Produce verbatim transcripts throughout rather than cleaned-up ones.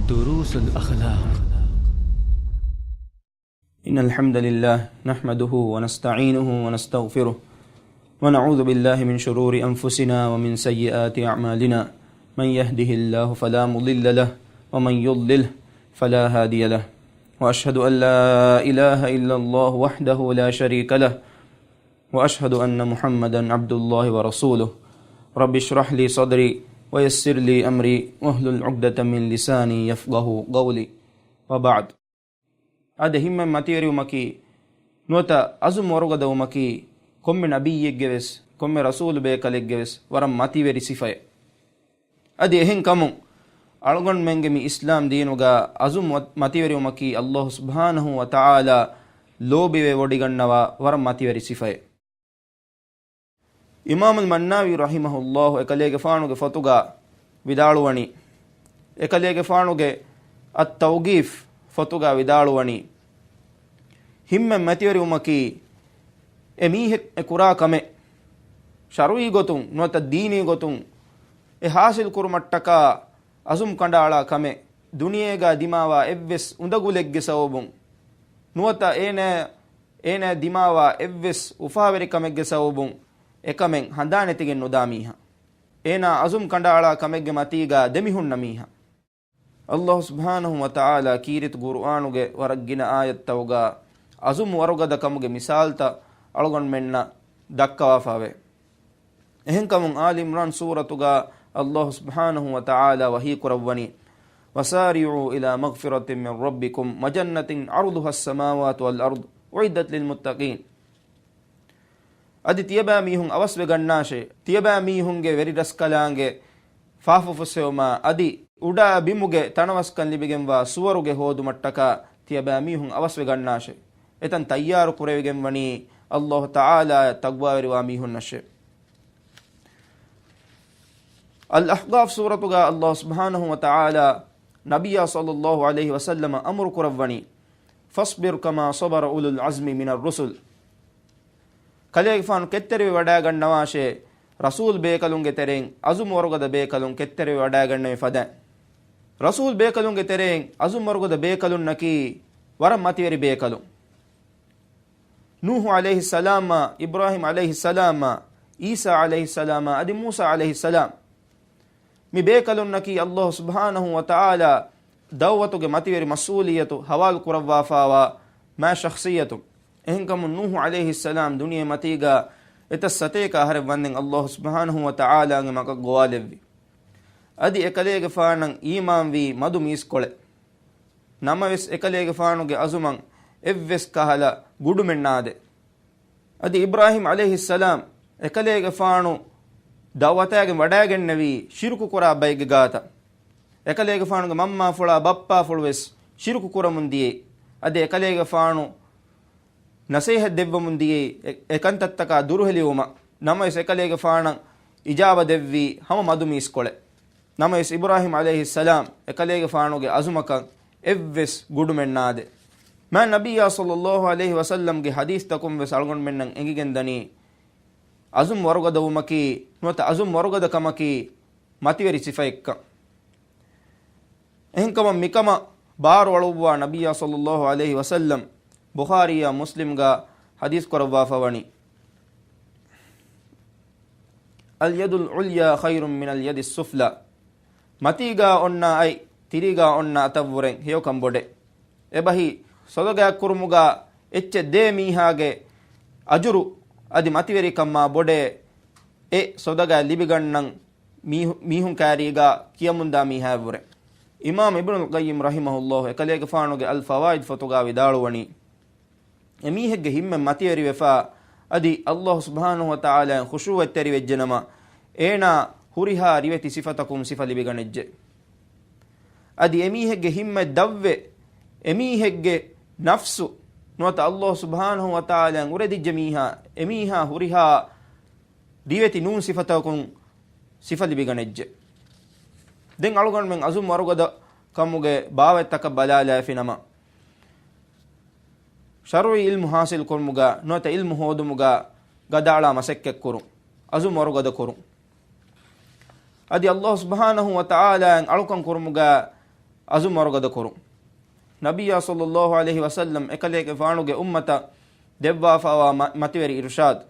دروس الأخلاق. إن الحمد لله نحمده ونستعينه ونستغفره، ونعوذ بالله من شرور أنفسنا ومن سيئات أعمالنا. من يهده الله فلا مضل له، ومن يضلل فلا هادي له. وأشهد أن لا إله إلا الله وحده لا شريك له، وأشهد أن محمدا عبد الله ورسوله. رب اشرح لي صدري ويسر لي أمري واحلل عقدة من لساني يفقهوا قولي. وبعد. އާދެ، ހިތްހަމަ މަތިވެރިވުމަކީ، ނުވަތަ އަޒުމް ވަރުގަދަވުމަކީ، ކޮންމެ ނަބިއްޔެއްގެ ވެސް، ކޮންމެ ރަސޫލު ބޭކަލެއްގެ ވެސް ވަރަށް މަތިވެރި ސިފައެއް. އަދި އެހެން ކަމުން، އަޅުގަނޑުމެންގެ މި އިސްލާމް ދީނުގަ އަޒުމް ވަ-، މަތިވެރިވުމަކީ، ﷲ ސުބްޙާނަހޫ ވަތަޢާލާ ލޯބިވެވޮޑިގަންނަވާ ވަރަށް މަތިވެރި ސިފައެއް. އިމާމުލް މަންނާވީ ރަޙިމަހުﷲ އެކަލޭގެފާނުގެ ފޮތުގަ ވިދާޅުވަނީ، އެކަލޭގެފާނުގެ އައްތައުގީފް ފޮތުގަ ވިދާޅުވަނީ، ހިތްހަމަ މަތިވެރިވުމަކީ، އެ މީހެއް އެ ކުރާ ކަމެއް، ޝަރުޢީ ގޮތުން ނުވަތަ ދީނީ ގޮތުން އެ ޙާޞިލް ކުރުމަށްޓަކާ އަޒުމް ކަނޑައަޅާ ކަމެއް، ދުނިޔޭގަ ދިމާވާ އެއްވެސް އުނދަގުލެއްގެ ސަބަބުން ނުވަތަ އޭނާ، އޭނާ ދިމާވާ އެއްވެސް އުފާވެރިކަމެއްގެ ސަބަބުން އެކަމެއް ހަނދާނެތިގެން ނުދާ މީހާ. އޭނާ އަޒުމް ކަނޑައަޅާ ކަމެއްގެ މަތީގަ ދެމިހުންނަ މީހާ. ﷲ ސުބްޙާނަހޫ ވަތަޢާލާ ކީރިތި ޤުރުއާނުގެ ވަރަށް ގިނަ އާޔަތްތަކުގަ އަޒުމް ވަރުގަދަ ކަމުގެ މިސާލްތައް އަޅުގަނޑުމެންނަށް ދައްކަވާފަވޭ. އެހެންކަމުން އާލި ޢިމްރާން ސޫރަތުގަ ﷲ ސުބްޙާނަހޫ ވަތަޢާލާ ވަޙީ ކުރައްވަނީ، وسارعوا إلى مغفرة من ربكم وجنة عرضها السماوات والأرض أعدت للمتقين. އަދި ތިޔަބައިމީހުން އަވަސްވެގަންނާށޭ، ތިޔަބައިމީހުންގެ ވެރިރަސްކަލާނގެ ފާފަ ފުއްސެވުމާ، އަދި އުޑާ ބިމުގެ ތަނަވަސްކަން ލިބިގެންވާ ސުވަރުގެ ހޯދުމަށްޓަކާ ތިޔަބައިމީހުން އަވަސްވެގަންނާށޭ. އެތަން ތައްޔާރު ކުރެވިގެންވަނީ ﷲ ތަޢާލާއަށް ތަޤްވާވެރިވާ މީހުންނަށޭ. އަލްއަޙްޤާފް ސޫރަތުގަ ﷲ ސުބްޙާނަހޫ ވަތަޢާލާ ނަބިއްޔާ ޞައްލައްލާހު ޢަލައިހި ވަސައްލަމަ އަމުރު ކުރައްވަނީ، فاصبر كما صبر أولو العزم من الرسل. ކަލޭގެފާނު ކެތްތެރިވެ ވަޑައިގަންނަވާށޭ، ރަސޫލް ބޭކަލުންގެ ތެރެއިން އަޒުމް ވަރުގަދަ ބޭކަލުން ކެތްތެރިވެ ވަޑައިގަންނެވި ފަދައިން. ރަސޫލް ބޭކަލުންގެ ތެރެއިން އަޒުމް ވަރުގަދަ ބޭކަލުންނަކީ ވަރަށް މަތިވެރި ބޭކަލުން. ނޫޙު ޢަލައިހިއްސަލާމާ، އިބްރާހީމް ޢަލައިހިއްސަލާމާ، ޢީސާ ޢަލައިހިއްސަލާމާ، އަދި މޫސާ ޢަލައިހިއްސަލާމް. މި ބޭކަލުންނަކީ ﷲ ސުބްޙާނަހޫ ވަތަޢާލާ ދަޢުވަތުގެ މަތިވެރި މަސްއޫލިއްޔަތު ޙަވާލު ކުރައްވާފާވާ މާތް ޝަޚްޞިއްޔަތުން. އެހެންކަމުން ނޫޙު ޢަލައިހިއްސަލާމް ދުނިޔެ މަތީގަ އެތައް ސަތޭކަ އަހަރެއް ވަންދެން ﷲ ސުބްޙާނަހޫ ވަތަޢާލާގެ މަގަށް ގޮވާލެއްވި. އަދި އެކަލޭގެފާނަށް އީމާންވީ މަދު މީސްކޮޅެއް. ނަމަވެސް އެކަލޭގެފާނުގެ އަޒުމަށް އެއްވެސް ކަހަލަ ގުޑުމެއް ނާދޭ. އަދި އިބްރާހީމް ޢަލައިހިއްސަލާމް އެކަލޭގެފާނު ދަޢުވަތާގެން ވަޑައިގެންނެވީ ޝިރުކު ކުރާ ބައެއްގެ ގާތަށް. އެކަލޭގެފާނުގެ މަންމާފުޅާ ބައްޕާފުޅު ވެސް ޝިރުކު ކުރަމުން ދިޔައީ. އަދި އެކަލޭގެފާނު ނަޞޭޙަތް ދެއްވަމުން ދިޔައީ އެ، އެ ކަންތައްތަކާ ދުރުހެލިވުމަށް. ނަމަވެސް އެކަލޭގެފާނަށް އިޖާބަ ދެއްވީ ހަމަ މަދު މީސްކޮޅެއް. ނަމަވެސް އިބްރާހީމް ޢަލައިހިއްސަލާމް އެކަލޭގެފާނުގެ އަޒުމަކަށް އެއްވެސް ގުޑުމެއް ނާދޭ. މާތް ނަބިއްޔާ ޞައްލައްލާހު ޢަލައިހި ވަސައްލަމްގެ ޙަދީޘްތަކުން ވެސް އަޅުގަނޑުމެންނަށް އެނގިގެންދަނީ، އަޒުމް ވަރުގަދަވުމަކީ، ނުވަތަ އަޒުމް ވަރުގަދަ ކަމަކީ މަތިވެރި ސިފައެއްކަން. އެހެންކަމަށް މިކަމަށް ބާރުއަޅުއްވާ ނަބިއްޔާ ޞައްލައްލާހު ޢަލައިހި ވަސައްލަމް ބުޚާރީއާ މުސްލިމްގަ ޙަދީޘް ކުރައްވާފަވަނީ، اليد العليا خير من اليد السفلى. މަތީގާ އޮންނާ އަތް ތިރީގާ އޮންނަ އަތަށްވުރެން ހެޔޮކަން ބޮޑޭ. އެބަހީ، ޞަދަޤާތްކުރުމުގާ އެއްޗެއް ދޭ މީހާގެ އަޖުރު އަދި މަތިވެރިކަން މާ ބޮޑޭ، އެ ޞަދަޤާތް ލިބިގަންނަން މީހު-، މީހުން ކާރީގާ ކިޔަމުންދާ މީހާއަށްވުރެ. އިމާމް އިބްނުލް ޤައްޔިމް ރަޙިމަހުﷲ އެކަލޭގެފާނުގެ އަލް ފަވާއިދް ފޮތުގާ ވިދާޅުވަނީ، އެމީހެއްގެ ހިތްމެއް މަތިވެރިވެފާ، އަދި ﷲ ސުބްޙާނަހޫ ވަތަޢާލާއަށް ޚުޝޫޢަތްތެރިވެއްޖެނަމަ، އޭނާ ހުރިހާ ރިވެތި ސިފަތަކުން ސިފަ ލިބިގަނެއްޖެ. އަދި އެމީހެއްގެ ހިތްމަތް ދަށްވެ، އެމީހެއްގެ ނަފްސު ނުވަތަ ﷲ ސުބްޙާނަހޫ ވަތަޢާލާއަށް އުރެދިއްޖެ މީހާ، އެމީހާ ހުރިހާ ރިވެތި ނޫން ސިފަތަކުން ސިފަ ލިބިގަނެއްޖެ. ދެން އަޅުގަނޑުމެން އަޒުމް ވަރުގަދަ ކަމުގެ ބާވަތްތަކަށް ބަލާލާފިނަމަ، ޝަރުޢީ ޢިލްމު ޙާޞިލް ކުރުމުގަ ނުވަތަ ޢިލްމު ހޯދުމުގަ ގަދައަޅާ މަސައްކަތްކުރުން، އަޒުމް ވަރުގަދަ ކުރުން. އަދި ﷲ ސުބްޙާނަހޫ ވަތަޢާލާއަށް އަޅުކަން ކުރުމުގަ އަޒުމް ވަރުގަދަ ކުރުން. ނަބިއްޔާ ޞައްލައްލާހު ޢަލައިހި ވަސައްލަމް އެކަލޭގެފާނުގެ އުއްމަތަށް ދެއްވާފައިވާ މަ-، މަތިވެރި އިރުޝާދު.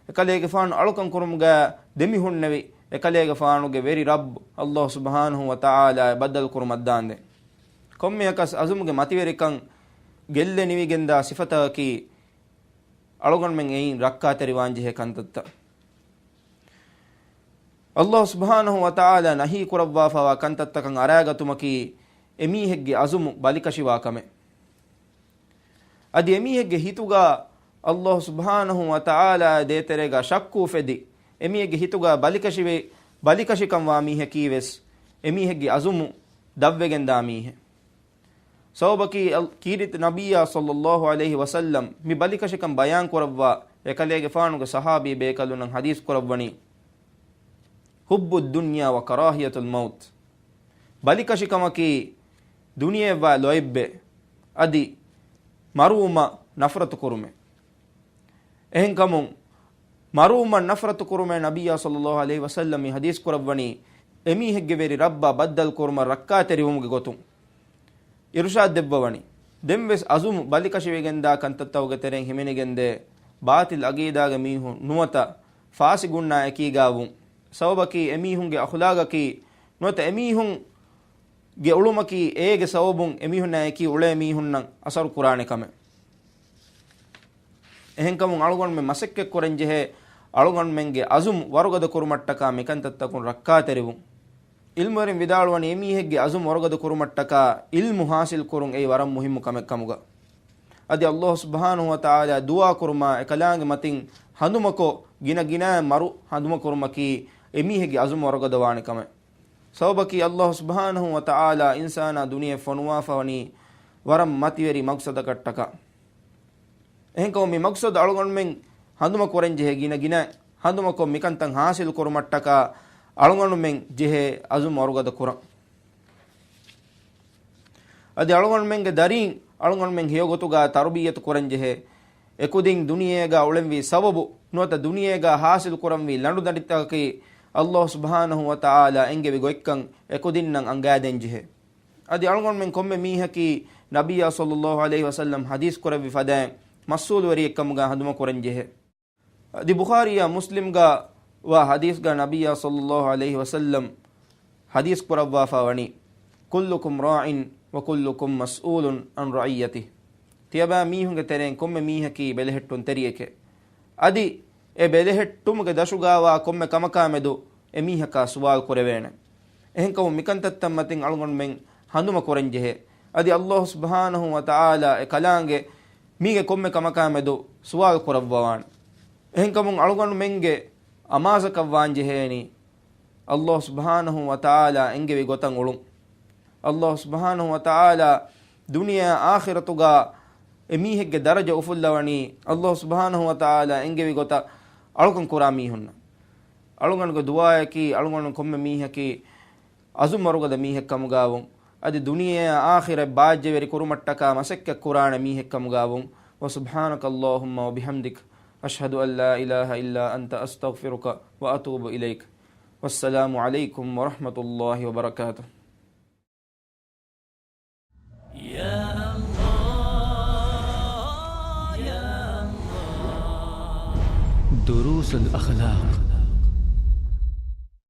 އެކަލޭގެފާނު އަޅުކަން ކުރުމުގަ ދެމިހުންނެވި، އެކަލޭގެފާނުގެ ވެރި ރައްބު ﷲ ސުބްޙާނަހޫ ވަތަޢާލާ ބައްދަލު ކުރުމަށްދާންދެން. ކޮންމެއަކަސް އަޒުމްގެ މަތިވެރިކަން ގެއްލެނިވިގެންދާ ސިފަތަކަކީ، އަޅުގަނޑުމެން އެއިން ރައްކާތެރިވާންޖެހޭ ކަންތައްތައް. ﷲ ސުބްޙާނަހޫ ވަތަޢާލާ ނަހީ ކުރައްވާފައިވާ ކަންތައްތަކަށް އަރާގަތުމަކީ އެމީހެއްގެ އަޒުމު ބަލިކަށިވާ ކަމެއް. އަދި އެމީހެއްގެ ހިތުގަ ﷲ ސުބްޙާނަހޫ ވަތަޢާލާ ދޭތެރޭގަ ޝައްކު އުފެދި، އެމީހެއްގެ ހިތުގަ ބަލިކަށިވެ-، ބަލިކަށިކަން ވާ މީހަކީ ވެސް އެމީހެއްގެ އަޒުމު ދަށްވެގެންދާ މީހެއް. ސަބަބަކީ އަލް-، ކީރިތި ނަބިއްޔާ ޞައްލައްލާހު ޢަލައިހި ވަސައްލަމް މި ބަލިކަށިކަން ބަޔާން ކުރައްވާ އެކަލޭގެފާނުގެ ޞަޙާބީ ބޭކަލުންނަށް ޙަދީޘް ކުރައްވަނީ، ޙުއްބުއްދުންޔާ ވަ ކަރާހިޔަތުލް މައުތް. ބަލިކަށިކަމަކީ ދުނިޔެއަށްވާ ލޯތްބެއް، އަދި މަރުވުމަށް ނަފްރަތު ކުރުމެއް. އެހެންކަމުން، މަރުވުމަށް ނަފްރަތު ކުރުމޭ ނަބިއްޔާ ޞައްލައްލާހު ޢަލައިހި ވަސައްލަމް މި ޙަދީޘް ކުރައްވަނީ، އެމީހެއްގެ ވެރި ރައްބާ ބައްދަލު ކުރުމަށް ރައްކާތެރިވުމުގެ ގޮތުން. އިރުޝާދު ދެއްވަވަނީ، ދެންވެސް އަޒުމު ބަލިކަށިވެގެންދާ ކަންތައްތަކުގެ ތެރެއިން ހިމެނިގެންދޭ ބާޠިލް ޢަޤީދާގެ މީހުން ނުވަތަ ފާސިގުންނާ އެކީގާވުން. ސަބަބަކީ އެމީހުންގެ އަޚުލާގަކީ ނުވަތަ އެމީހުންގެ އުޅުމަކީ އޭގެ ސަބަބުން އެމީހުންނާ އެކީ އުޅޭ މީހުންނަށް އަސަރު ކުރާނެ ކަމެއް. އެހެންކަމުން އަޅުގަނޑުމެން މަސައްކަތް ކުރަންޖެހޭ، އަޅުގަނޑުމެންގެ އަޒުމް ވަރުގަދަ ކުރުމަށްޓަކާ މިކަންތައްތަކުން ރައްކާތެރިވުން. ޢިލްމުވެރިން ވިދާޅުވަނީ އެމީހެއްގެ އަޒުމް ވަރުގަދަ ކުރުމަށްޓަކާ ޢިލްމު ޙާޞިލް ކުރުން އެއީ ވަރަށް މުހިއްމު ކަމެއް ކަމުގަ. އަދި ﷲ ސުބްޙާނަހޫ ވަތަޢާލާ ދުޢާ ކުރުމާ އެކަލާނގެ މަތިން ހަނދުމަކޮށް، ގިނަ ގިނައިން މަރު ހަނދުމަ ކުރުމަކީ އެމީހެއްގެ އަޒުމް ވަރުގަދަ ވާނެ ކަމެއް. ސަބަބަކީ ﷲ ސުބްޙާނަހޫ ވަތަޢާލާ އިންސާނާ ދުނިޔެ ފޮނުވާފަވަނީ ވަރަށް މަތިވެރި މަޤްޞަދަކަށްޓަކާ. އެހެންކަމުން މި މަޤްޞަދު އަޅުގަނޑުމެން ހަނދުމަ ކުރަންޖެހޭ ގިނަ ގިނަ ހަނދުމަކޮށް މިކަންތައް ޙާޞިލް ކުރުމަށްޓަކާ އަޅުގަނޑުމެން ޖެހޭ އަޒުމް ވަރުގަދަ ކުރަން. އަދި އަޅުގަނޑުމެންގެ ދަރީން އަޅުގަނޑުމެން ހެޔޮގޮތުގަ ތަރުބިއްޔަތު ކުރަންޖެހޭ. އެކުދިން ދުނިޔޭގަ އުޅެންވީ ސަބަބު ނުވަތަ ދުނިޔޭގަ ޙާޞިލް ކުރަންވީ ލަނޑުދަނޑިތަކަކީ ﷲ ސުބްޙާނަހޫ ވަތަޢާލާ އެންގެވި ގޮތްކަން އެކުދިންނަށް އަންގާދޭންޖެހޭ. އަދި އަޅުގަނޑުމެން ކޮންމެ މީހަކީ ނަބިއްޔާ ޞައްލައްލާހު ޢަލައިހި ވަސައްލަމް ޙަދީޘް ކުރެއްވި ފަދައިން މަސްއޫލުވެރިއެއްކަމުގަ ހަނދުމަ ކުރަންޖެހޭ. އަދި ބުޚާރީއާ މުސްލިމްގަ ވާ ޙަދީޘްގަ ނަބިއްޔާ ޞައްލައްލާހު ޢަލައިހި ވަސައްލަމް ޙަދީޘް ކުރައްވާފަ ވަނީ، كلكم راع وكلكم مسؤول عن رعيته. ތިޔަބައި މީހުންގެ ތެރެއިން ކޮންމެ މީހަކީ ބެލެހެއްޓުންތެރިއެކޭ. އަދި އެ ބެލެހެއްޓުމުގެ ދަށުގައިވާ ކޮންމެ ކަމަކާމެދު އެމީހަކާ ސުވާލު ކުރެވޭނެ. އެހެންކަމުން މިކަންތައްތައް މަތިން އަޅުގަނޑުމެން ހަނދުމަ ކުރަންޖެހޭ. އަދި ﷲ ސުބްޙާނަހޫ ވަތަޢާލާ އެ ކަލާނގެ މީގެ ކޮންމެ ކަމަކާމެދު ސުވާލު ކުރައްވަވާނެ. އެހެންކަމުން އަޅުގަނޑުމެންގެ އަމާޒަކަށް ވާންޖެހޭނީ، ﷲ ސުބްޙާނަހޫ ވަތަޢާލާ އެންގެވި ގޮތަށް އުޅުން. ﷲ ސުބްޙާނަހޫ ވަތަޢާލާ ދުނިޔެއާ އާޚިރަތުގަ އެމީހެއްގެ ދަރަޖަ އުފުއްލަވަނީ، ﷲ ސުބްޙާނަހޫ ވަތަޢާލާ އެންގެވި ގޮތަށް އަޅުކަން ކުރާ މީހުންނަށް. އަޅުގަނޑުގެ ދުޢާއަކީ، އަޅުގަނޑު ކޮންމެ މީހަކީ އަޒުމް ވަރުގަދަ މީހެއްކަމުގަވުން، އަދި ދުނިޔެއާ އާޚިރަތް ބާއްޖަވެރި ކުރުމަށްޓަކާ މަސައްކަތް ކުރާނެ މީހެއްކަމުގަވުން. وسبحانك اللهم وبحمدك، أشهد أن لا إله إلا أنت، أستغفرك وأتوب إليك. والسلام عليكم ورحمة الله وبركاته. دروس الأخلاق.